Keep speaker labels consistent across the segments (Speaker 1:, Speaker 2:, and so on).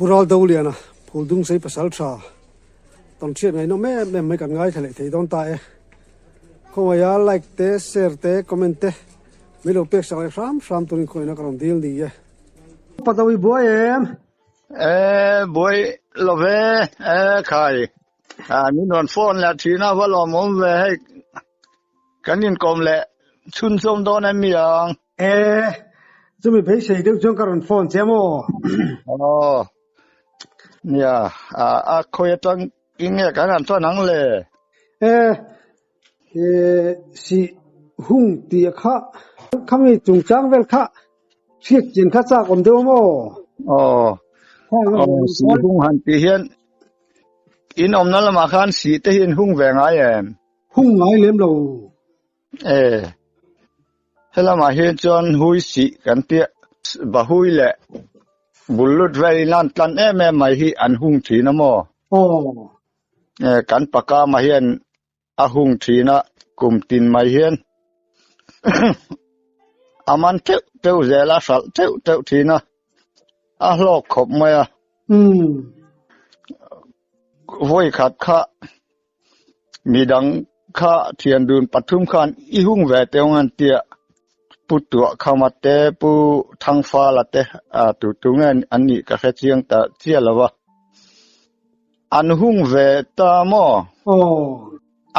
Speaker 1: Pu Raldoliana Phuldungsei Pasaltha tawn hriat ngaihnawm em em mai kan ngaithla leh thei dawn ta e. Khawngaia like te, share te, comment te min lo pek sak leh hram hram turin khawngaihna ka rawn dil ni e. Patawi buai em?
Speaker 2: E buai lo ve e khai a min rawn phone leh thina va lawmawm ve hei kan inkawm leh chhunzawm dawn em mi ang.
Speaker 1: E, chumi beisei deuh chuan ka rawn phone che maw?
Speaker 2: Aw, nia, a a khawi atang in nge kan han chuan ang le?
Speaker 1: E, e, si hung tih a kha, khami chungchang vel kha hriat chian kha chak awm deuh a maw?
Speaker 2: Aw, aw, si hung han tih hian in awmna lamah khan si te hi in hung ve ngai em?
Speaker 1: Hung ngai lem lo.
Speaker 2: E, helamah hian chuan hui sih kan tia Bahui leh Bullut vel in an tlan em em mai hi an hung thin a maw?
Speaker 1: Aw.
Speaker 2: E, kan pakama hian a hung thin a, kum tin mai hian a man teuh teuh zel a, hralh teuh teuh thin a, a hlawk khawp mai a.
Speaker 1: Umm.
Speaker 2: Vawi khat kha Midang kha thian dun pathum khan i hung ve teu ngan tia Pu Tuah Khama te, Pu Thangfala te a tu tu nge an nih ka hre chiang ta chiah lo a. An hung ve ta maw?
Speaker 1: Aw.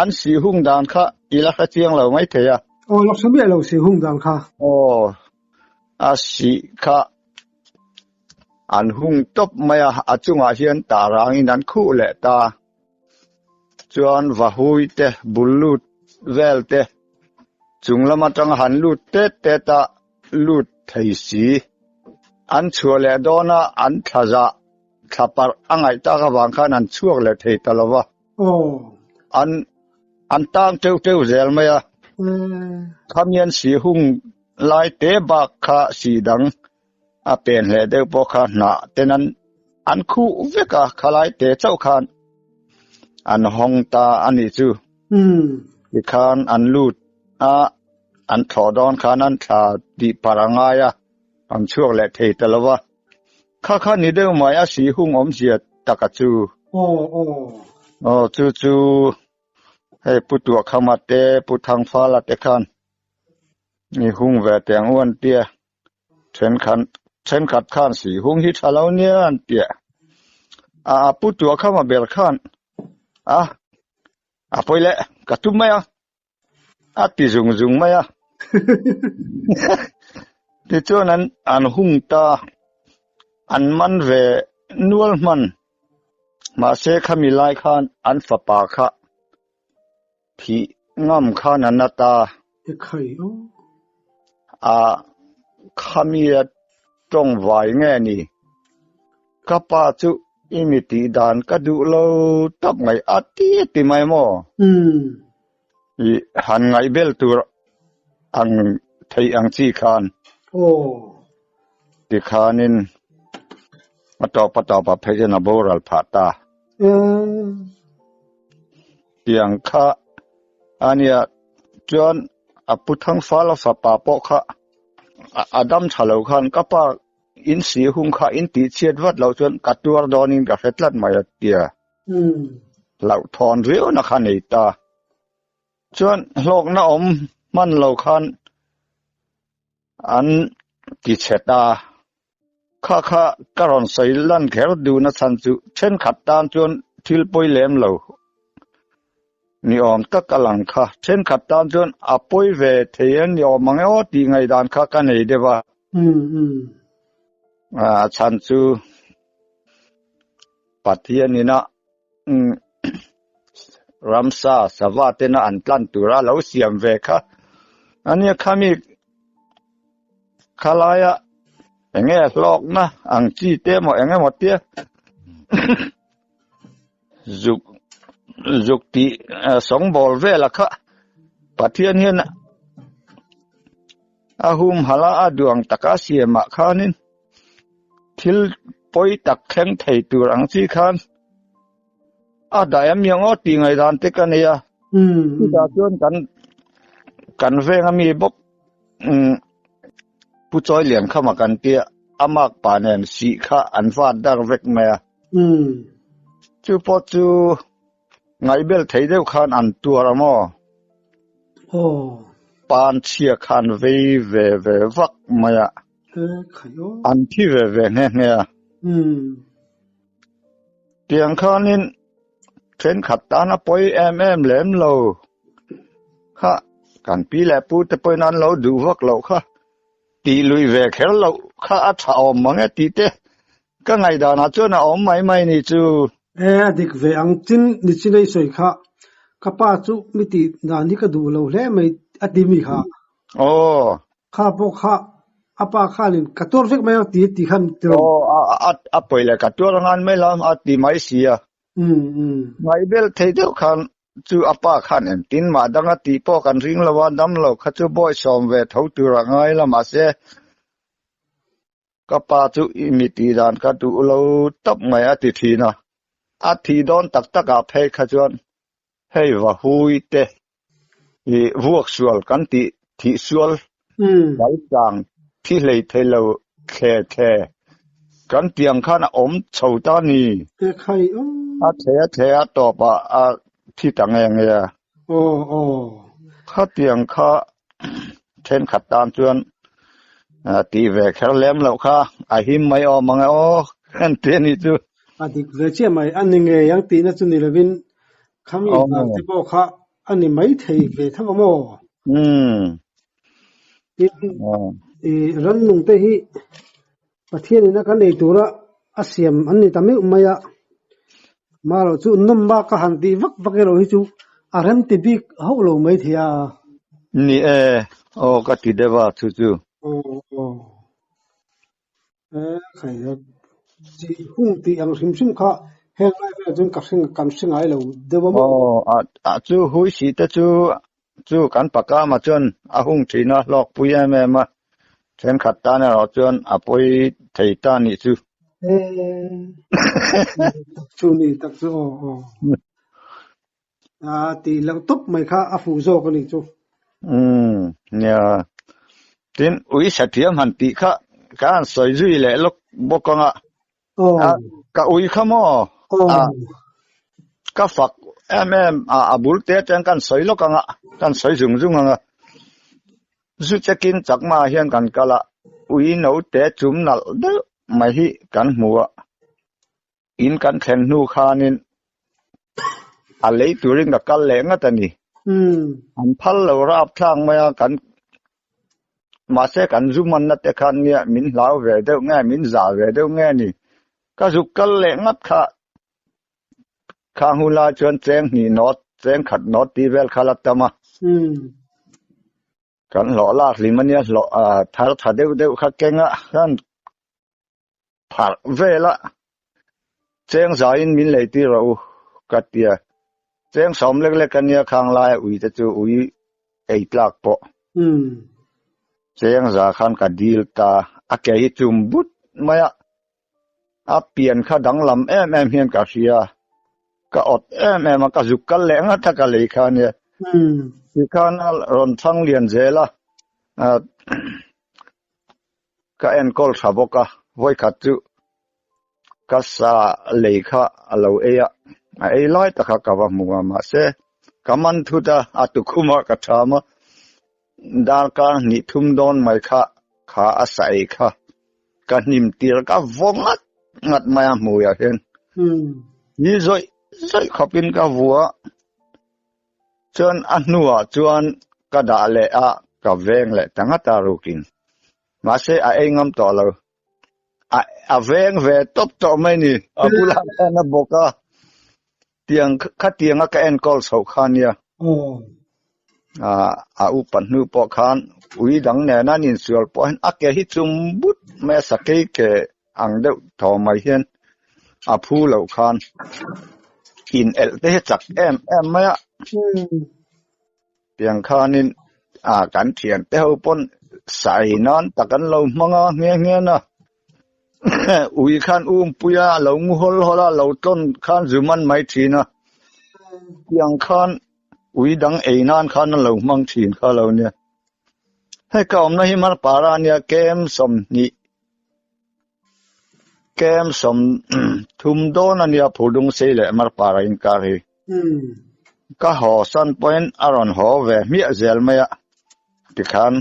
Speaker 2: An sih hung dan kha i la hre chiang lo mai thei a.
Speaker 1: Aw, la hre miah lo sih hung dan kha.
Speaker 2: Aw, a sih kha an hung tawp mai a, a chungah hian tarangin an khuh leh ta. Chuan vahui te, bul lut vel te, chung lam atanga han lut tet tet a lut thei si. An chhuah leh dawn a, an thla zah thla parh a ngaih tak avang khan an chhuak leh thei ta lo va. An an tang teuh teuh zel mai a. Khamian si hung lai te bak kha si dang a pen hleh deuh pawh kha hnah ten an an khuh vek a khalai te chauh khan an hawng ta a nih chu tikhan an lut a an thlawh dawn khan an thla tih par a ngai a an chhuak leh thei ta lo va kha kha ni deuh mai a si hung awmzia taka chu aw chu chu hei Pu Tuahkhama te Pu Thangfala te khan ni hung ve teh ang u an tia. Thenkhat thenkhat khan si hung hi tha lo nia an tia. A a pu tua kha ma ber khan a a pawi leh ka tum mai a a ti zung zung mai a. Tichuan an an hung ta an man ve nual hman mahse khami lai khan an fapa kha Thih ngam khan a na ta. A khami a tawng vai nge ni? Ka pa chu i mi tih dan ka duh lo tak mai a ti ti mai maw? I han ngaih bel tur ang theih ang chi khan. Tikhanin a tawp a tawp ah phei chuan a boral phah ta. Tiang kha a nia chuan a pu Thangfala fapa pawh kha a dam tha lo khan ka pa in si hung kha in tih chhiat vat loh chuan ka tuar dawnin ka hre tlat mai a tia. Hlauhthawn riau na kha nei ta. Chuan hlawkna awm hman lo khan An ti chhe ta. Kha kha ka rawn sawi lan kher duhna chhan chu thenkhat tan chuan thil pawi lem lo ni awm tak a lang kha. Thenkhat tan chuan a pawi ve thei a ni awm ang e aw tih ngaihdan kha ka nei deuh a. A chhan chu Pathianina ramsa sava tena an tlan tura lo siam ve kha ania khami khalaia enge hlawkna ang chi te emaw eng emaw tia zuk zuk tih sawngbawl vela kha Pathian hian a humhalh a a duang taka siamah khanin thil pawi tak thleng thei tur ang chi khan a daih a miang aw tih ngaihdan te ka nei a chutah chuan kan kan veng ami bawk pu chawi lian khama kan tia. a mak pa nen sih kha an vat dar vek mai a. Chu pawh chu ngaihbel thei deuh khan an tuar a maw? Pan chhia khan vei ve ve vak mai a. An thi ve ve nghe nghe a. Tiang khanin thenkhat tan a pawi em em lem lo kha kan pi leh pu te pawhin an lo duh vak loh kha tih lui ve kher loh kha a tha awm mang e tih te ka ngaihdanah chuan a awm mai mai ni chu.
Speaker 1: E a dik ve ang chin ni chin a i sawi kha ka pa chu mi tih dan hi ka duh lo hle mai a ti mi kha.
Speaker 2: Aw.
Speaker 1: Kha pawh kha a pa khanin ka tuar vek mai ang ti ti khan ti rawh.
Speaker 2: Aw a a a pawi leh ka tuar angan mai lam a ti mai si a. Ngaihbel thei deuh khan chu a pa khan engtin mah dang a tih pawh kan ring lo a, dam lo kha chu bawi sawm ve tho tur a ngai la mahse ka pa chu i mi tih dan kha duh lo tawp mai a ti thin a. A thih dawn tak tak ah phei kha chuan hei va hui te i vuak sual kan tih thih sual dal chang thi hlei thei lo thle thle kan tiang khan a awm chho ta ni. A thle a thle a tawp ah a thi ta nge nge a. Khatiang kha thenkhat tan chuan tih ve kher lem loh kha a him mai awm ang e aw kan ti a nih chu.
Speaker 1: A dik ve chiah mai, a ni ngei ang tihna chu ni lovin Khami vang te pawh kha a ni mai thei ve tho a maw? Tin, i rannung te hi Pathian in a kan ei tura a siam an ni ta meuh mai a. Marawh chu nawm bak a han tih vak vak erawh hi chu a rem ti bik hauh lo mai thei a.
Speaker 2: Ni e, aw ka ti deuh a chu chu.
Speaker 1: Aw aw. Chi hung tih ang hrim hrim kha heng lai velah chuan ka hre kan hre ngai lo deuh a maw?
Speaker 2: Aw, a chu hui si te chu chu kan pakama chuan a hung thin a hlawk pui em em a, thenkhat tan erawh chuan a pawi thei ta nih chu.
Speaker 1: Tak chu ni tak chu aw aw. A tih loh tawp mai kha a fuh zawk a nih chu.
Speaker 2: Umm nia. Tin, ui sathiam han tih kha ka han sawi zui leh lawk bawk ang a. A ka ui kha maw? A ka fak em em a a bul te atang kan sawi lawk ang a, kan sawi zung zung ang a. Zu chekin chakma hian kan kal a, ui note chum nalh deuh mai hi kan hmu a. In kan thlen hnu khanin a lei turin ka kal leh ngat a ni. An phal lo rap thlak mai a, kan mahse kan zu manna te khan nia min hlau ve deuh nge, min zah ve deuh nge ni. Ka zuk kal leh ngat kha khang hun lai chuan cheng hnih nawt, cheng khat nawt tih vel kha la tam a. Kan hlawh lak hlim a nia, hlawh thar tha deuh deuh kha keng a, khan Pharh vela cheng zaiin min lei tir rawh u ka ti a, cheng sawm lek lek a nia khang laia ui te chu ui ei tlak pawh cheng za khan ka dil ta, a ke hi chum but mai a, a pian kha danglam em em hian ka hria, ka awt em em a, ka zuk kal leh ngat a ka lei kha ania, tikhan a rawn thang lian zel a, Ka enkawl tha bawk a, vawikhat chu ka sa lei kha a lo ei a, a ei lai tak kha ka va hmu a, mahse ka man thut a, a tukhum ah ka tham a, darkar hnih thum dawn mai kha kha a sa ei kha ka hnim tir ka vaw ngat ngat mai a hmuiah hian ni zawih zawih khawpin ka vua. Chuan a hnuah chuan ka dah leh a, ka veng leh ta ngat a rukin. Mahse a ei ngam tawh lo. A a veng ve tawp tawh mai ni. A bulah khan a bawk a. Tiang khatianga ka enkawl chhoh kha nia. A a upa hnu pawh khan ui dang nena an insual pawh hian a ke hi chum but mai a, sakei ke ang deuh thaw mai hian a phu loh khan in elh te hi chak em em mai a. Tiang khanin a kan thian te ho pawn sai nan tak an lo hmang a nghe nghe na. Ui khan um pui a lo ngu hawl hawl a lo tlawn khan zu man mai thin a. Tiang khan ui dang ei nan khan an lo hmang thin kha lo nia. Hei ka awmna hi Marpara ania kem 20. Kem som thum dawn a nia Phurdung sei leh Marpara inkar hi. Ka haw san pawhin a rawn haw ve hmiah zel mai a tikhan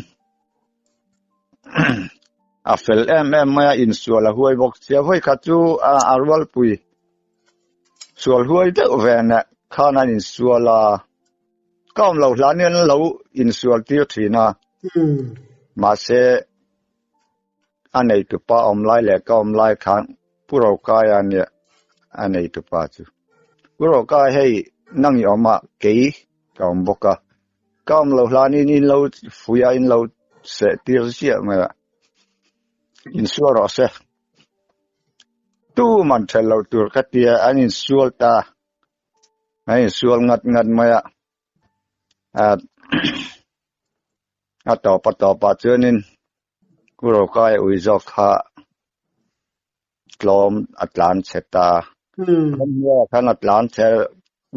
Speaker 2: a fel em em mai a insual a huai bawk sia vawi khat chu a rualpui sual huai deuh ve neh khan an insual a ka awm lo hlan hian an lo insual tir thin a mahse a neitupa awm lai leh ka awm lai khan Pu Rokaia nia a neitupa chu. Pu Rokai hei nang i awm a kei ka awm bawk a ka awm lo hlanin in lo fuih a in lo seh tir chiah mai a insual rawh se tu man ṭhel lo tur ka tia an insual ta an insual ngat ngat mai a A tawp a tawpah chuanin Ku Rokai ui zawk kha tlawm a tlan chhe ta. Ramhnuaiah khan a tlan chhe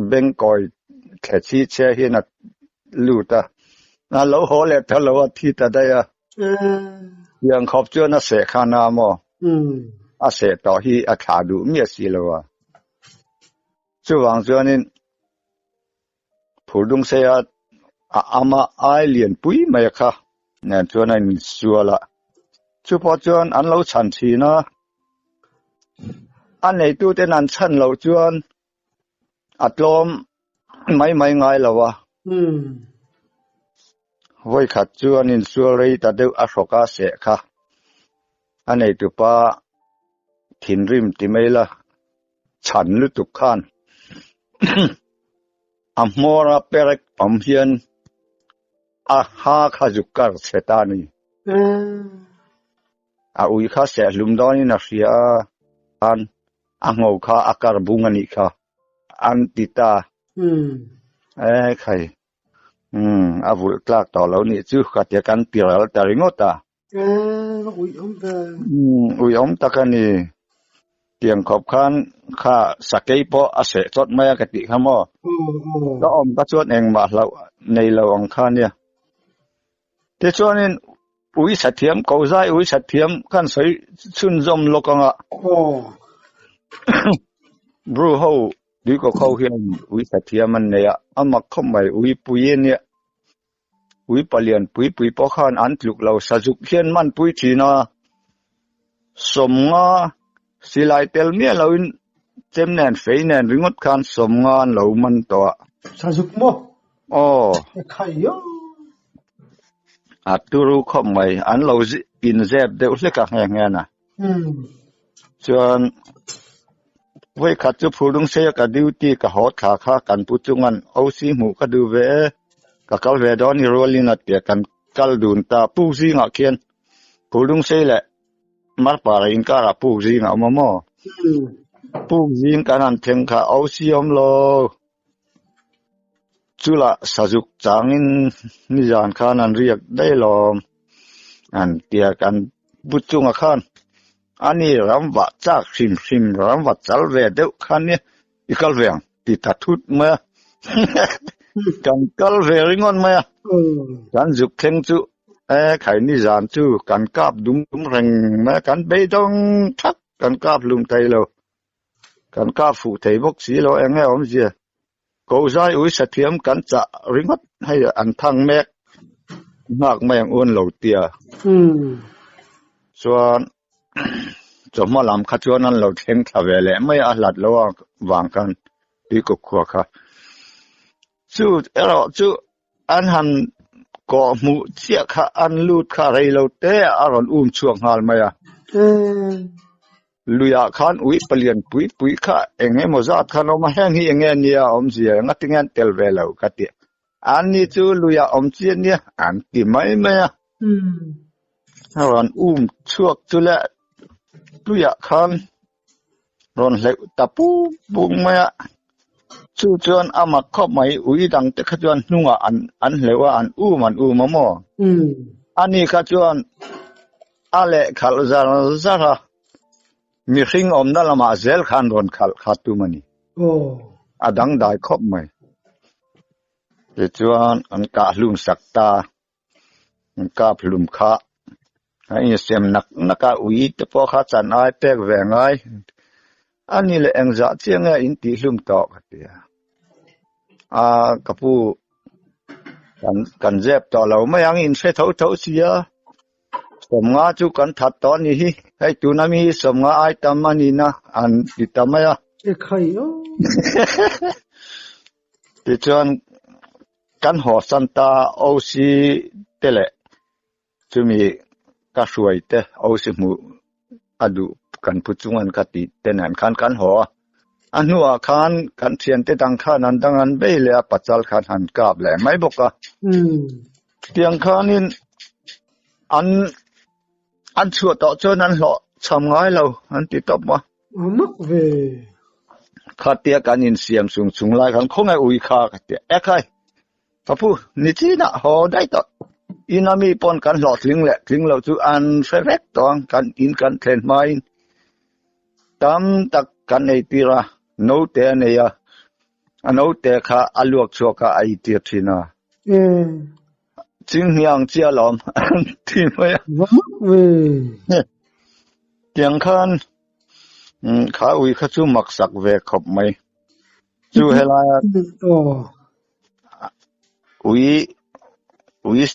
Speaker 2: beng kawi thle chhi chhe hian a lut a, a lo haw leh ta lo a thi ta daih a. Tiang khawp chuan a seh khan a maw? A seh tawh hi a thlah duh miah si lo a. Chuvang chuanin Phurdungseia a ama ai lian pui mai a kha nen chuan a insual a, chu pawh chuan an lo chhan thin a, a neituten an chhan loh chuan a tlawm mai mai ngai lo a. Vawikhat chu an insual rei ta deuh a hrawk a seh kha a neitupa thinrim ti mai la. Chhan lutuk khan a hmawra perek awm hian a ha kha zuk kar chhe ta a ni. A ui kha sehlum dawnin a hria a, khan a ngho kha a kar bung a nih kha an ti ta. E khai, a vulh tlak tawh lo nih chu ka tia kan ti ral ta ringawt a. Ui awm tak a ni. Tiang khawp khan kha sakei pawh a seh chawt mai a ka tih kha maw. Ka awm ka chuan engmah hlauh nei lo ang kha nia. Tichuanin ui sathiam ko zai ui sathiam khan sawi chhunzawm lawk anga. Bru ho tuikawk ho hian ui sathiam an nei a, a mak khawp mai ui pui a nia. Ui palian pui pui pawh khan an tluk lo sazuk hian man pui thin a, sawmnga silai tel miah loin chem nen fei nen ringawt khan sawmnga an lo man tawh a.
Speaker 1: Sazuk maw?
Speaker 2: Aw.
Speaker 1: Khaio.
Speaker 2: A turu khawp mai, an lo inzep deuh hlek a nghe nghe na. Chuan vawikhat chu Phurdungseia ka duty ka haw thla kha kan pu chungan OC hmuh ka duh ve e, ka kal ve dawn i rualin a tia kan kal dun ta puk zingah khian Phurdungsei leh Marpara inkarah puk zing a awm a maw? Puk zing kan han thleng kha OC awm lo. Chulah sazuk changin nizan khan an riak daih lawm an tia kan bu chungah khan ani ram vah chak hrim hrim ram va chal ve deuh khan nia i kal ve ang ti ta thut mai a kan kal ve ringawt mai a kan zuk thleng chu e khai nizan chu kan kap dum dum reng mai a kan beidawng thak kan kap hlum thei lo. Kan kap fuh thei bawk si lo eng nge awmzia? Ko zai ui sathiam kan chah ringawt hei an thang mek nghak mai ang un lo tia. Chuan chawhma lam kha chuan an lo thleng thla ve leh mai a hlat lo a vang khan tuikawk khua kha. Chu erawh chu an han kawh hmuh chiah kha an lut kha rei lo te a rawn um chhuak nghal mai a. Luiah khan ui palian pui pui kha eng emaw zat khan awm a, heng hi enge nia awmzia enga tinge an tel ve lo ka ti. An ni chu luiah awm chi a nia an ti mai mai a. A rawn um chhuak chu le tuiah khan rawn hleuh ta puk puk mai a. Chu chuan a mak khawp mai ui dang te kha chuan hnungah an an hleuh a, an um an um a maw? Ani kha chuan A leh khalh zar zar a, mihring awmna lamah zel khan rawn khalh kha tum a ni. A dangdai khawp mai. Tichuan an kah hlum sak ta, an kap hlum kha. A insem nak nak a, ui te pawh kha chan ai pek ve ngai. A ni leh engzah chiah nge in tih hlum tawh ka ti a. A ka pu kan kan zep tawh lo mai ang in hre tho tho si a. Sawmnga chu kan that tawh a ni hi. Hei tuna mi hi sawmnga ai tam a ni na an ti ta mai a.
Speaker 1: E khai aw.
Speaker 2: Tichuan kan haw san ta OC te leh chumi ka hruai te OC hmuh a duh kan pu chung an ka tih te nen khan kan haw a. A hnuah khan kan thiante dang khan an dang an bei leh a, pachal khan han kap leh mai bawk a. Tiang khanin an an chhuah tawh chuan an hlawh cham ngai lo an ti tawp a.
Speaker 1: A mak ve.
Speaker 2: Khatia kan insiam chung chung lai khan khawngaih ui kha ka ti a, Ekhai, ka pu, nichinah haw daih tawh. Ina mi pawn kan hlawhtling leh tling lo chu an hre vek tawh ang, kan in kan thlen hmain tam tak kan ei tir a, naute a nei a, a naute kha a luak chhuak a, a ei tir thin a. Chinghniang chiah lawm an ti mai a.
Speaker 1: Va mak ve.
Speaker 2: Tiang khan kha ui kha chu mak sak ve khawp mai. Chu helaia ui ui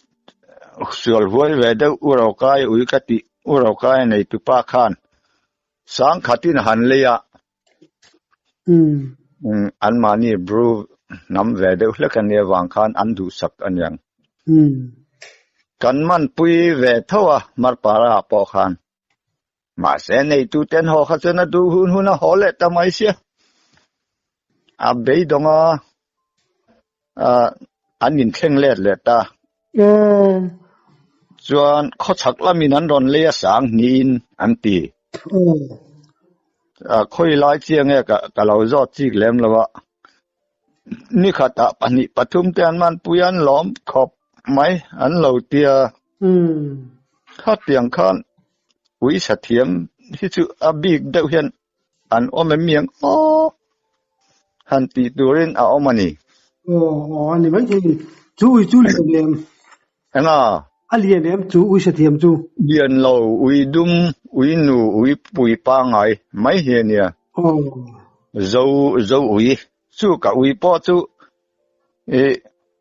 Speaker 2: sual huai ve deuh u ro kai ui ka tih u ro kai nei tupa khan sang khatin han lei a. An mahni bru hnam ve deuh hlek a nia vang khan an duhsak a niang. Kan manpui ve tho a Marpara ah pawh khan. Mahse neitu ten haw kha chuan a duh hun hun a haw leh ta mai sia. A beidawng a, an inthleng let leh ta. Chuan khawchhak lamin an rawn lei a sang niin an ti. Khawi lai chiang nge ka lo zawt chik lem lo a. Ni khatah pahnih pathum te an manpui an lawm khawp mai an lo tia. Khatiang khan uisa thiam hi chu a bik deuh hian an awm em miang aw han tih turin a awm a ni.
Speaker 1: Aw aw a ni maithei ni. Chu ui chu lian em?
Speaker 2: Enga?
Speaker 1: A lian em chu ui hrethiam chu?
Speaker 2: Lian lo, ui dum, ui nu, ui pui pangai mai hi a nia.
Speaker 1: Aw.
Speaker 2: Zo zo ui chu ka ui pawh chu i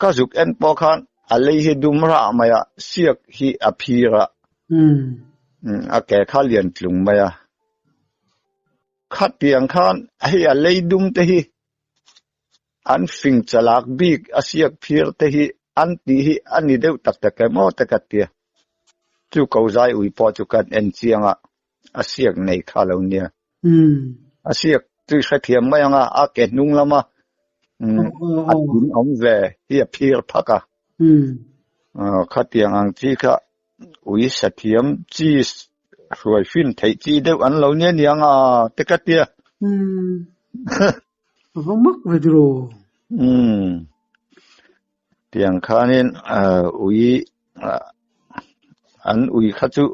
Speaker 2: ka zuk en pawh khan a lei hi dum rah mai a, siak hi a phir a. A ke kha lian tlung mai a. Khatiang khan hei a lei dum te hi an fing chalak bik a siak phir te hi an tih hi a ni deuh tak tak em aw te ka tia. Chu ko zai ui pawh chu kan en chiang a, a siak nei kha lo nia. A siak chu i hrethiam mai ang a, a ke hnung lama a thin awm ve hi a phir phak a. Khatiang ang chi kha Ui sathiam chi hruai fin theih chi deuh an lo nia niang a te ka tia.
Speaker 1: Umm. A va mak ve tiraw.
Speaker 2: Umm. Tiang khanin ui an ui kha chu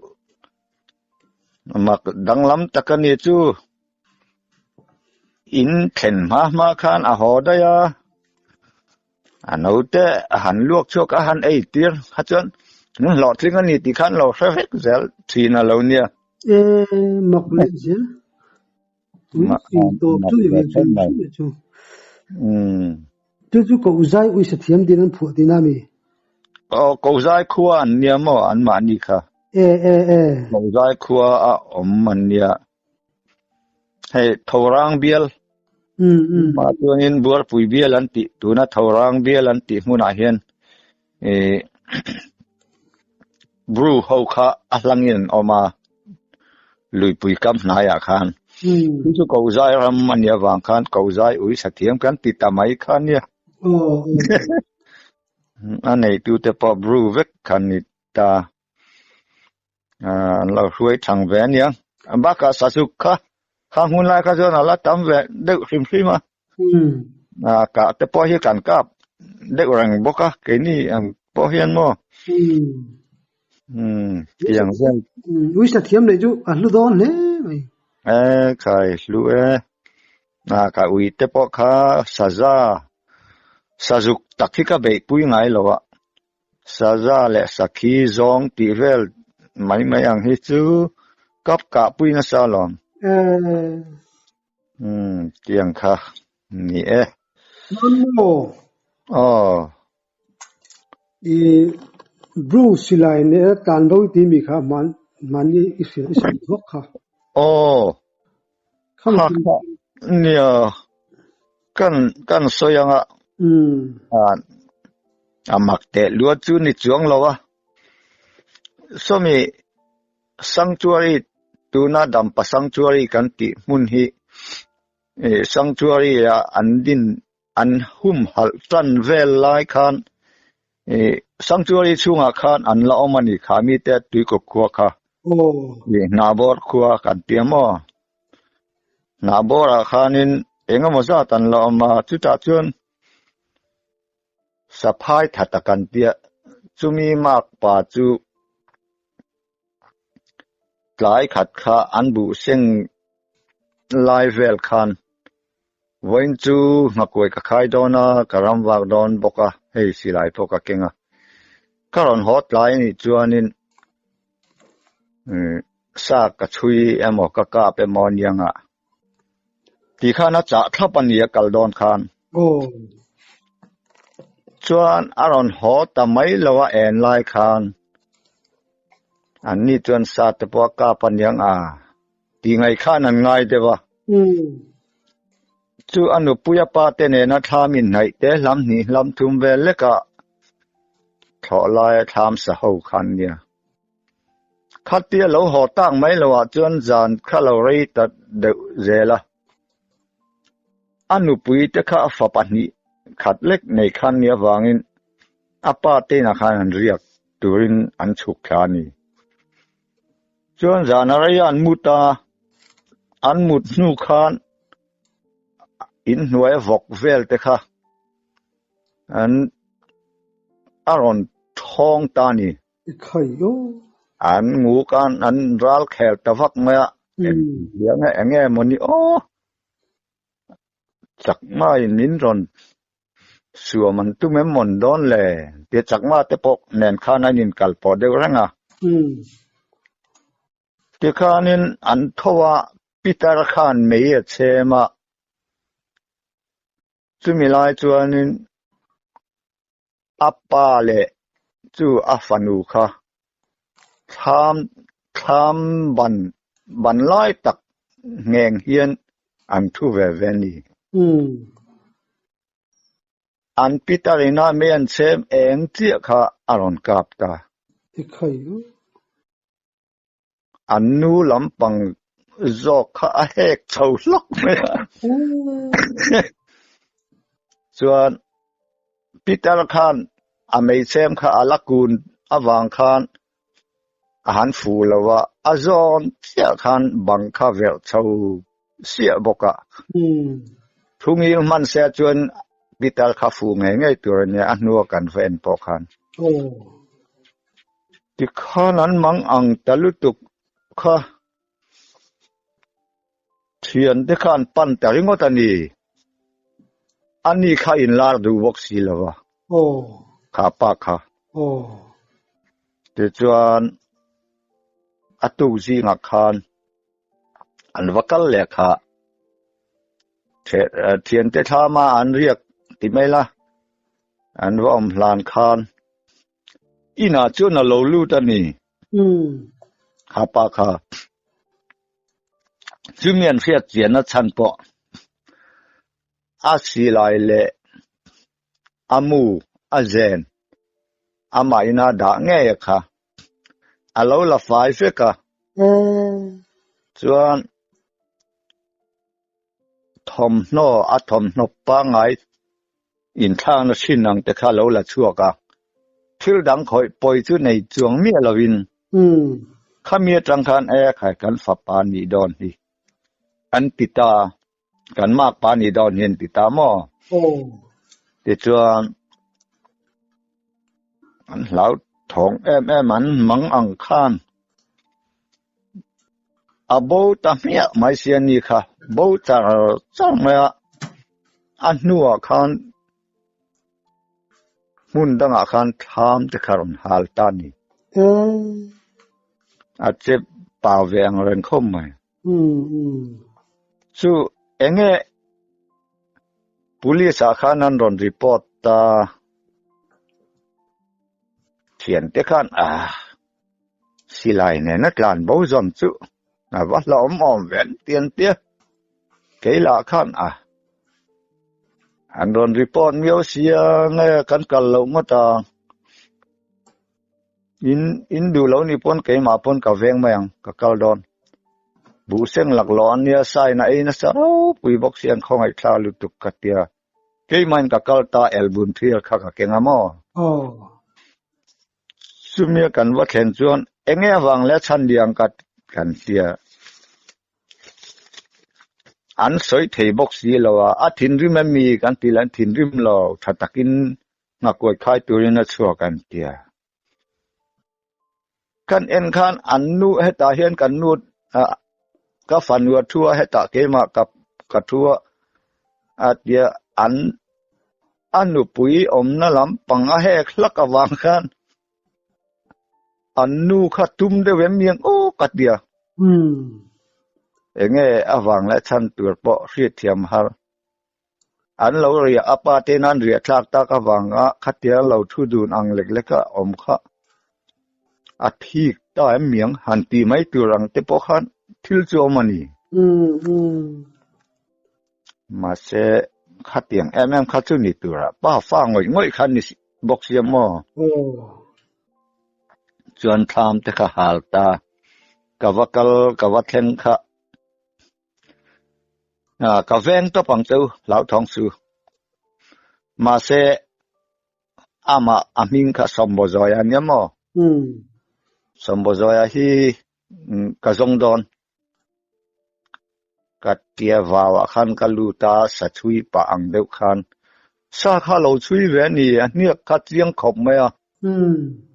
Speaker 2: mak danglam tak a ni chu. In thlen hma hma khan a haw daih a. A naute a han luak chhuak a han ei tir kha chuan min hlawhtling a ni tih khan lo hre vek zel thin a lo nia.
Speaker 1: E mak leh zel. Tui fing tawp chu ni ve chu chu chu. Chu chu ko zai ui sathiam din an phuah tihna mi?
Speaker 2: Aw ko zai khua an nia maw an mahni kha.
Speaker 1: E e e.
Speaker 2: Ko zai khua a awm an nia. Hei Thorang bial mah chuanin Buarpui bial an tih tuna Thorang bial an tih hmunah hian ih Bru ho kha a hlangin an awm a luipui kam hnaiah khan chu chu Kozai ram a nih avang khan Kozai ui sathiam kan ti ta mai kha nia a neitute pawh Bru vek khan ni ta. An lo hruai thang ve a nia. Bakah sazuk kha kha hmun lai kha chuan a la tam ve deuh hrim hrim a. Kah te pawh hi kan kap deuh reng bawk a keini ang pawh hian maw. Tiang vel.
Speaker 1: Ui sathiam leh chu a hlu dawn hle mai.
Speaker 2: E khai hlu e. Ka ui te pawh kha saza sazuk tak hi ka beihpui ngai lo a. Saza leh sakhi zawng tih vel. mai mai ang hi chu kap kah pui nasa alawm. Umm tiang kha ni e.
Speaker 1: Chuan maw?
Speaker 2: Aw.
Speaker 1: I Bru silai nen a tlan bo i tih mi kha hmanni i hrilh i sawi vak kha.
Speaker 2: Aw. Kha kha nia kan kan sawi anga a mak teh luat chu ni chuang lo a. Sawmi sanctuary tuna Dampa sanctuary kan tih hmun hi sanctuary ah an din an humhalh tan vel lai khan sanctuary chhungah khan an la awm a ni kha mite tuikawp khua kha hnabawr khua kan ti a maw hnabawrah khanin engemaw zat an la awm a chutah chuan saphai tha tak an tia chumi mark pa chu Tlai khat kha an buh seng lai vel khan vawiin chu nghakuai ka khai dawn a, ka ram vak dawn bawk a, hei silai pawh ka keng a. Ka rawn haw tlai a nih chuanin sa ka chhui emaw ka kap emaw aniang a ti khan a chah thlap a ni a kal dawn khan. Chuan a rawn haw ta mai lo a en lai khan an ni chuan sa te pawh a kap aniang a ti ngaih khan an ngai deuh a. Chu a nupui a pa te nena thlam inhnaih te hlam hnih hlam thum vel lekah thlawh laia thlam sa ho khan nia. Khatia lo haw tak mai lo ah chuan zan kha lo rei ta deuh zel a. A nupui te kha a fa pahnih khat lek nei khan nia vangin a pa te inah khan an riak turin an chhuk thla a ni. Chuan zan a rei a an mut a, an mut hnu khan inhnuai a vawk vel te kha an a rawn thawng ta a ni.
Speaker 1: I khai aw.
Speaker 2: An ngu khan an ral khel ta vak mai a, eng eng nge maw ni aw. Chakma in min rawn suam an tum em mawn dawn le tia Chakma te pawh nen khan an inkal pawh deuh reng a. Tikhanin an tho a, Peter khan mei a chhem a, chumi lai chuanin A pa leh chu a fanu kha thlam thlam ban ban lai tak ngheng hian an thu ve ve a ni. An Peter ina mei an chhem eng chiah kha a rawn kap ta. An nu lampang zawk kha a hek chho hlawk mai a. Chuan Peter khan a meichhem kha a la kun avang khan a han fu lo a, a zawn chiah khan bang kha verh chho siah bawk a. Thungil hman se chuan Peter kha fu ngei ngei tur a nia, a hnua kan va en pawh khan. Tikhan an mang ang ta lutuk kha thian te kha an pan ta ringawt a ni. A ni kha inlar duh bawk si lo va, kha pa kha. Tichuan a tuk zingah khan an va kal leh kha thiante thlama an riak ti mai la, an va awm hlan khan Inah chuan a lo lut a ni. Kha pa kha. Chumi an hriat chianna chhan pawh a silai leh a mu a zen amah ina dah ngei a kha. A lo la fai vek a. Chuan thawmhnaw a thawmhnaw pangngai inthlakna hrin ang te kha lo la chhuak a, thil dang khawih pawi chu nei chuang miah lovin khami atang khan e khai kan fapa nih dawn hi an ti ta, kan makpa nih dawn hi an ti ta maw? Tichuan an hlauthawng em em an mang ang khan A bo ta hmiah mai si a ni kha, bo char char mai a, a hnuah khan hmun dangah khan thlam te kha rawn hal ta a ni. A che pau ve ang reng khawp mai. Chu enge police ah khan an rawn report ta thian te khan a silai nena tlan bo zawm chu a va hlauhawm awm ve an ti an tia kei lah khan a an rawn report miau sia nge kan kal loh ngawt a. In in duh lo ni pawn keimah pawn ka veng mai ang, ka kal dawn. Buhseng laklawh a nia sign a ei nasa ropui bawk si an khawngaih thla lutuk ka tia. Keimahin ka kal ta elbun thial kha ka keng a maw?
Speaker 1: Aw.
Speaker 2: Chumia kan va thlen chuan enge avang leh chhan liang ka kan tia. An sawi thei bawk si lo a, a thinrim em mi kan ti leh an thinrim lo tha takin Nghakuai khai turin a chhuak an tia. Kan en khan an nu hetah hian kan nu ka fanu a thu a hetah keimah ka ka thu a a tia an a nupui awmna lampang a hek hlak avang khan an nu kha tum deuh em miang aw ka tia. Enge avang leh chhan tur pawh hriatthiam har. An lo riah a pa te nan riah thlak tak avanga khatia lo thu dun ang lek lek a awm kha a thik ta em miang han ti mai tur ang te pawh khan thil chu awm a ni. Mahse khatiang em em kha chu ni tura pa fa ngawih ngawih kha ni bawk sia maw? Chuan thlam te kha hal ta ka va kal ka va thleng kha. Ah, ka veng tawp ang cheu, hlauthawng su. Mahse, ama a hming kha Sawmbawzawia ania maw? Sawmbawzawia hi ka zawng dawn. Ka tia vauah khan ka lut a, sa chhui pah ang deuh khan. Sa kha lo chhui ve a ni, a hniak kha chiang khawp mai a.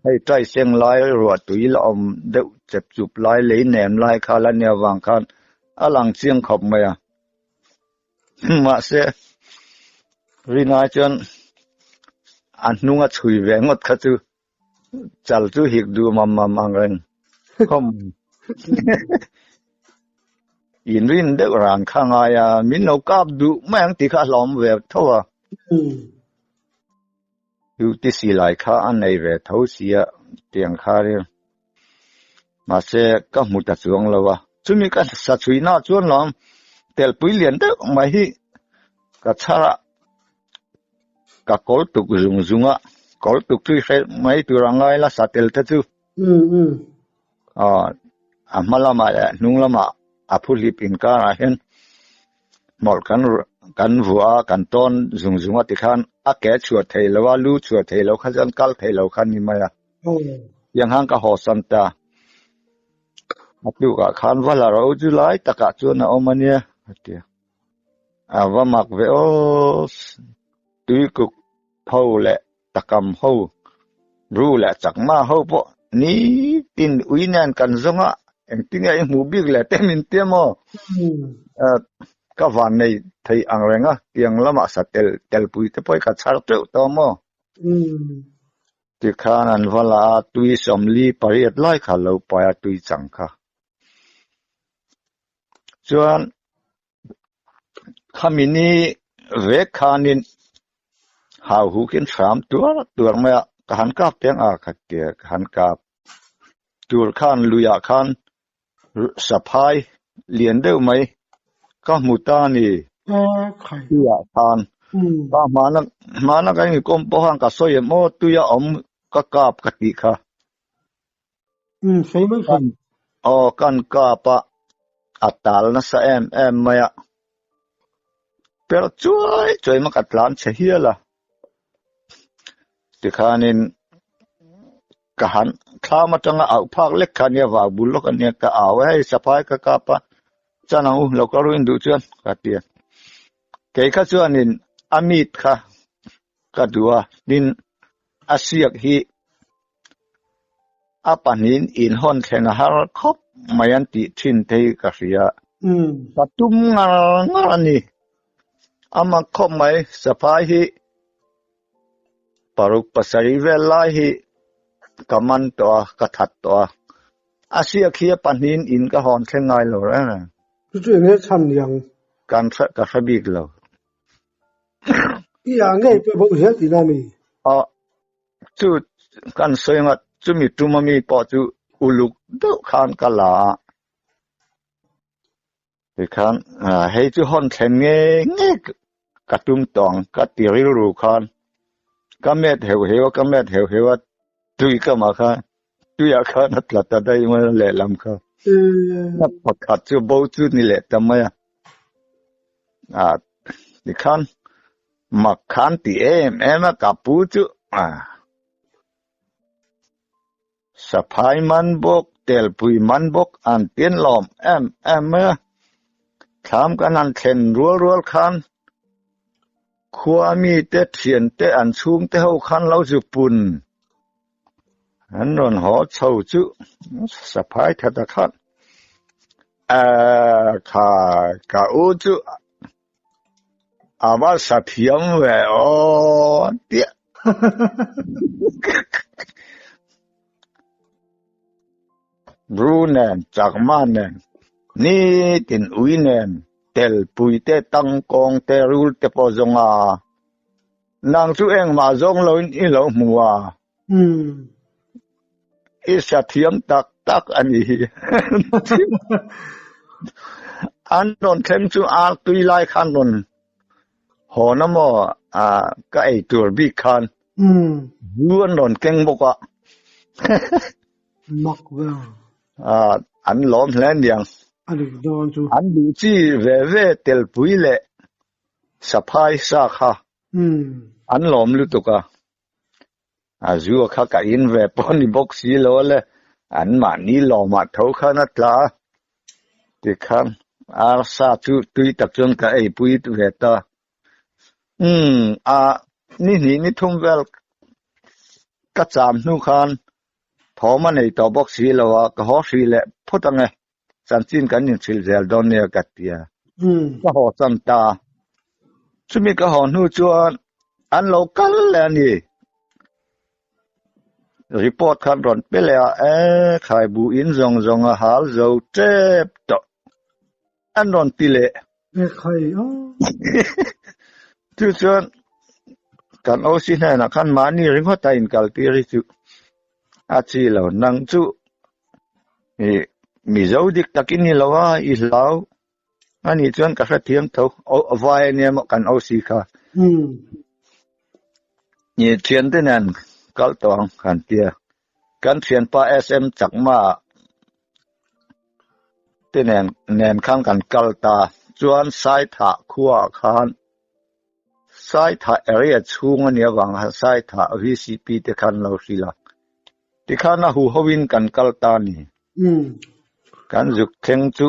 Speaker 2: Hei tai seng lai ruah tui la awm deuh chep chup lai lei nem lai kha la nia vang khan a lang chiang khawp mai a. Mahse rinai chuan a hnung a chhui ve ngawt kha chu chal chu hik duh mam mam ang reng khawm. Inrin deuh ran kha ngai a, min lo kap duh mai ang tih kha a hlawm ve tho a. Duty silai kha a nei ve tho sia tiang kha ri. Mahse ka hmu ta chuang lo a. Chumi ka sa chhui na chuan lawm telpui lian deuh mai hi ka chhar a, ka kawl tuk zung zung a, kawl tuk chu i hre mai tur a ngai la sa tel te chu. A hma lamah leh a hnung lamah a phu hlip inkarah hian hmawlh kan kan vuah a, kan tawn zung zung a tikhan a ke chhuah thei lo a, lu chhuah thei lo kha chuan kal thei lo kha ni mai a. Tiang khan ka haw san ta. A tlukah khan va la ro chu lai takah chuan a awm a nia a ti a. A va mak ve aw, tuikuk ho leh takam ho, ru leh chakma ho pawh nitin ui nen kan zawng a, engtin nge i hmuh bik leh te min tia maw? Ka van nei thei ang reng a, tiang lamah sa tel telpui te pawh hi ka chhar teuh tawh maw? Tikhan an va la a, tui 48 lai kha lo pai a tui chang kha. Chuan Khami ni vek khanin hau hukin hram tuar tuar mai a, ka han kap teng a kha tia ka han kap tur khan luiah khan saphai lian deuh mai ka hmu ta a ni. Tuiah khan ka hmana hmana ka inkawm pawh khan ka sawi em aw tuia awm ka kap ka tih kha. Aw kan kap a, a tal nasa em em mai a. Per chuai chuai mai ka tlan chhe hial a. Tikhanin ka han thlam atanga auh phak lek kha ania vau bul lawk ania ka au a hei saphai ka kap a chan ang u lo ka ruin duh chuan ka ti a. Kei kha chuanin a mit kha ka duh a tin a siak hi A pahnihin inhawn thleng a har khawp mai an tih thin te hi ka hria. Ka tum ngar ngar a ni. A mak khawp mai, saphai hi paruk pasarih vel lai hi ka man tawh a, ka that tawh a. A siak hi a pahnihin in ka hawn thleng ngai lo reng reng.
Speaker 1: Chu chu eng nge chhan niang?
Speaker 2: Kan hre ka hre bik lo.
Speaker 1: I ah ngei pawh bo hial tihna a mi?
Speaker 2: Aw, chu kan sawi anga chumi tum ami pawh chu uluk deuh khan ka la a. Tikhan hei chu hawn thlen nge nge ka tum tawh ang ka ti rilru khan ka met heuh heuh a, ka met heuh heuh a, tui ka mah khan tuiah khan a tla ta daih mai a lehlam kha. Pakhat chu bo chu ni leh ta mai a. Ah tikhan mak khan ti em em a ka pu chu ah. Saphai man bawk, telpui man bawk an tin lawm em em mai a. Thlam kan han thlen rual rual khan khua mite thiante an chhungte ho khan lo zu pun an rawn haw chho chu saphai that a khan eh kha ka u chu A va sa thiam ve aw tia. Bru nen, Chakma nen, nitin ui nen, telpui te, tangkawng te, rul te pawh zawng a. Nang chu engmah zawng loin i lo hmu a. I sa thiam tak tak a ni hi. An rawn thleng chu ar tui lai khan rawn hawn a maw ka ei tur bik khan zu an rawn keng bawk a.
Speaker 1: Mak vel.
Speaker 2: An lawm hle aniang.
Speaker 1: A dik dawn chu.
Speaker 2: An duh chi ve ve telpui leh saphai sa kha an lawm lutuk a. A zua kha ka in ve pawh ni bawk si lo a le, an mahni lawmah tho khan a tla a, tikhan arsa chu tui tak chuan ka eipui ve ta. Umm, a ni hnih ni thum vel ka cham hnu khan thawm a nei tawh bawk si lo a, ka haw hrih leh phawt ang e, chanchin kan inhrilh zel dawn nia ka ti a, ka haw chan ta. Chumi ka haw hnu chuan an lo kal leh a ni. Report khan rawn pe leh a, e khaibu in zawng zawng a hal zo tep tawh an rawn ti leh.
Speaker 1: E khai a.
Speaker 2: Chu chuan kan OC hnenah khan mahni ringawt a inkaltir hi chu a chi lo. Nang chu I Mizo dik takin ni lo a, i hlau a nih chuan ka hrethiam tho. Vai a nia maw kan OC kha. Ni thiante nen kal tawh ang kan tia. Kan thianpa SM Chakma te nen nen khan kan kal ta. Chuan Saithah khuaah khan Saithah area chhung a nih avang khan Saithah VCP te khan lo hrilh a. Tikhan a hu ho in kan kal ta a ni. Kan zuk thleng chu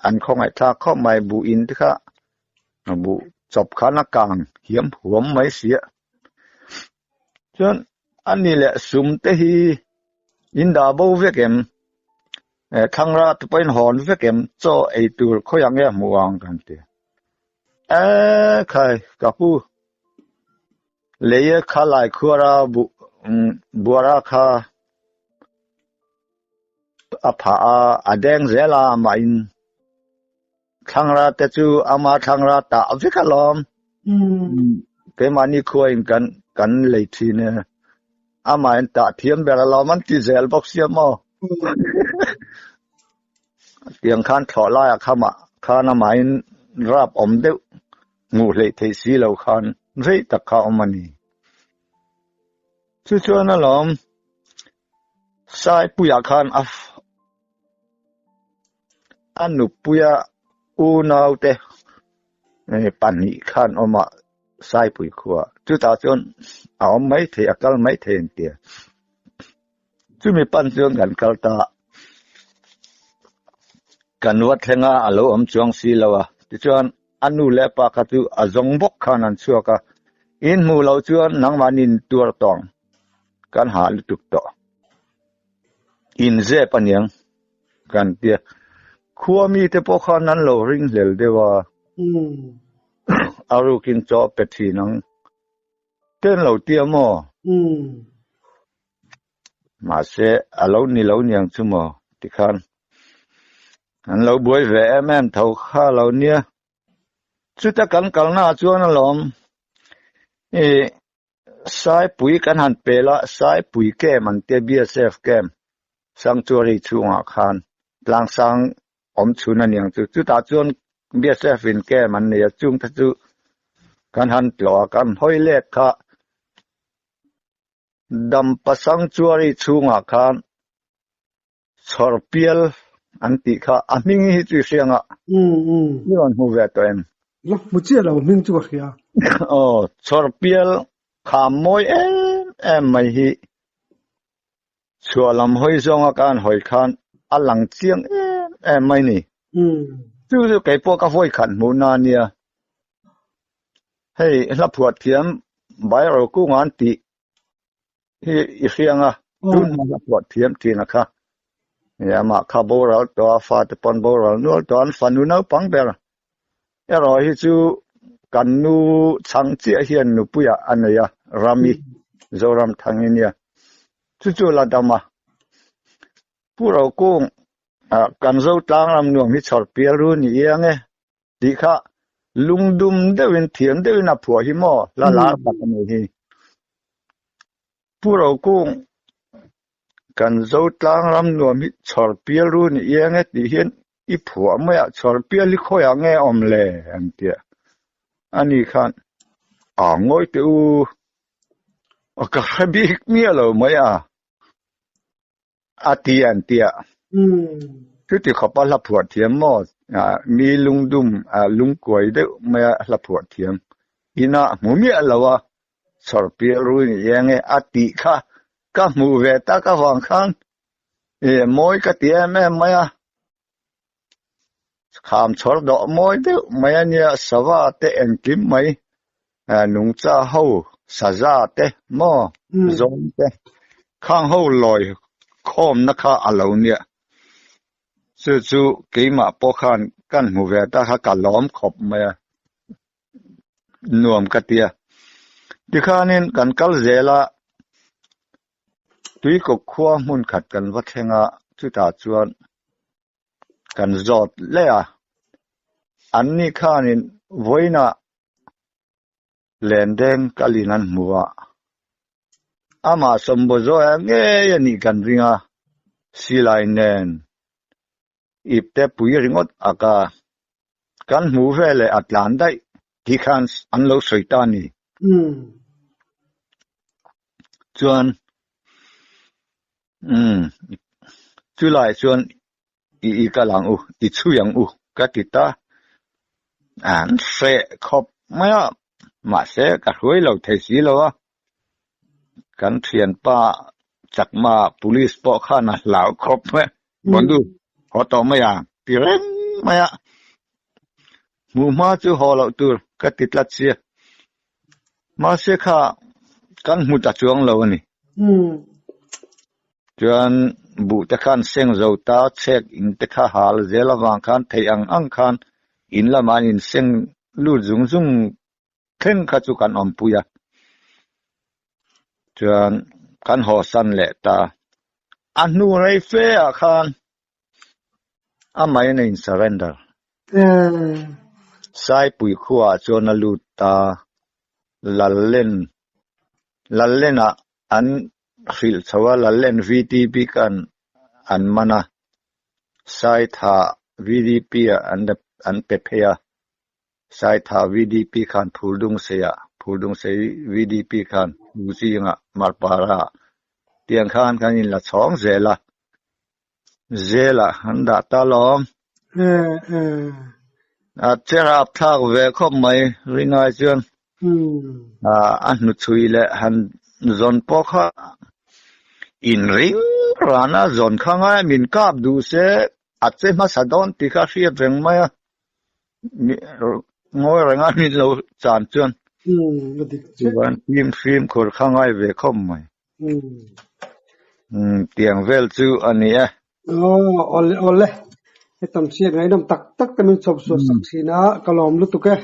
Speaker 2: an khawngaihthlak khawp mai buh in te kha buh chawp khan a kang hiam huam mai si a. Chuan a ni leh sum te hi in dah bo vek em? Thlangra te pawhin hawn vek em? Chaw ei tur khawiah nge a hmuh ang kan ti. E khai ka pu. Lei kha lai khuara buara kha a phah a, a deng zel a amah in thlangra te chu ama thlangra tah vek alawm. Keimahni khua in kan kan lei thin e. Amah in tah thiam ber alawm an ti zel bawk sia maw. Tiang khan thlawh laiah khamah khan amah in rap awm deuh hmuh hleih theih si lo khan rei tak kha awm a ni. Chu chuan alawm Saipuia khan a a nupuia unaute pahnih khan awm a Saipui khua. Chutah chuan a awm mai thei a kal mai thei an tia. Chumi pan chuan kan kal ta a, kan va thleng a, a lo awm chuang si lo a. Tichuan a nu leh a pa kha chu a zawng bawk khan an chhuak a, in hmuh loh chuan nangmahni in tuar tawng kan hah lutuk tawh. In zep aniang kan tia. Khua mite pawh khan an lo ringhlel deuh a, a rukin chaw pe thin ang. Ten lo tia maw? Mahse a lo ni lo niang chu maw tikhan an lo buai ve em em tho kha lo nia. Chuta kan kalna ah chuan alawm i Saipui kan han pel a, Saipui camp an tia BSF camp Sanctuary chhungah khan tlangsang awm chhun a niang chu. Chutah chuan BSF in camp an nei a, chungte chu kan han tlawh a, kan hawi lek kha Dampa Sanctuary chhungah khan Chhawrpial an tih kha a hming hi chu i hria anga i rawn hmu ve tawh em?
Speaker 1: La hmu chiah lo hming chu ka hria.
Speaker 2: Aw, Chhawrpial kha mawi em em mai hi chhuah lam hawi zawnga ka han hawi khan a lang chiang em em mai ni. Chu chu kei pawh ka vawi khat hmuh na nia. Hei hla phuah thiam Bairaw kunga an tih hi i hria anga tun hma hla phuah thiam thin a kha. Amah kha boral tawh a, fate pawn boral nual tawh a, an fanu naupang ber erawh hi chu kan nu chhang chiah hian nupuiah a nei a, Rami, Zoramthangi nia. Chu chu la dam a. Pu Rokung, kan Zotlang ram nuam hi chhawr pial ru ni iang e. Tih kha lungdum deuhin thiam deuhin a phuah hi maw hla lar tak a nih hi. Pu Rokung kan Zotlang ram nuam hi chhawr pial ru ni iang e tih hian i phuah mai a, chhawr pial hi khawiah nge awm le an tia. Ani khan a ngawi teh u ka hre bik miah lo mai a. A ti an tia. Chuti khawpa hla phuah thiam maw? Mi lungdum lungkuai deuh maia hla phuah thiam ina hmu miah lo a, chhawr pial rui ni eng e a tih kha ka hmuh ve tak avang khan mawi ka ti em em mai a. Kham chhawr dawh mawi deuh mai a nia, sava te engkim mai nungcha ho saza te maw zawng te khang ho lawi khawmna kha a lo nia. Chu chu keimah pawh khan kan hmu ve ta kha ka lawm khawp mai a, nuam ka tia. Tikhanin kan kal zel a, Tuikawk khua hmun khat kan va thleng a, chutah chuan kan zawt leh a. Anni khanin vawiinah lendeng kalin an hmu a, amah sawmbaw zawh ah ngei a nih kan ring a, silai nen ipte pui ringawt ak a, kan hmuh veleh a tlan daih tih khan an lo sawi ta a ni. Chuan umm chulai chuan i i kal ang u, i chhui ang u ka ti ta. An hreh khawp mai a, mahse ka hruai lo thei si lo a. Kan thianpa chakma police pawh khan a hlau khawp mai. Bondu haw tawh mai ang ti reng mai a. Hmuh hma chu haw loh tur ka ti tlat sia. Mahse kha kan hmu ta chuang lo a ni. Chuan buh te khan seng zo ta chhek in te kha hal zel avang khan theih ang ang khan in lamah an inseng lut zung zung thleng kha chu kan awmpui a. Chuan kan haw san leh ta. A hnu rei fe ah khan amah in a in surrender. Saipui khua ah chuan a lut ta. Lallen Lallen ah an hrilh chho a, Lallen VTP khan an man a. Saitha VDP ah an pe phei a. Saitha VDP khan Phuldungseiah, Phuldungsei VDP khan Huzingah, Marpara tiang khan kan inla chhawng zel a, zelah an dah ta lawm. A che rap thlak ve khawp mai ringai chuan a hnuchhui leh han zawn pawh kha inring rana zawn kha ngai min kap duh se a che hmasa dawn tih kha hriat reng mai a. Ngawi renga min lo chan chuan chuan fim fimkhur kha ngai ve khawp mai. Tiang vel chu a ni e.
Speaker 1: Aw awle awle hetam chhiat ngaihnawm tak tak te min chhawp suah sak thin a ka lawm lutuk e.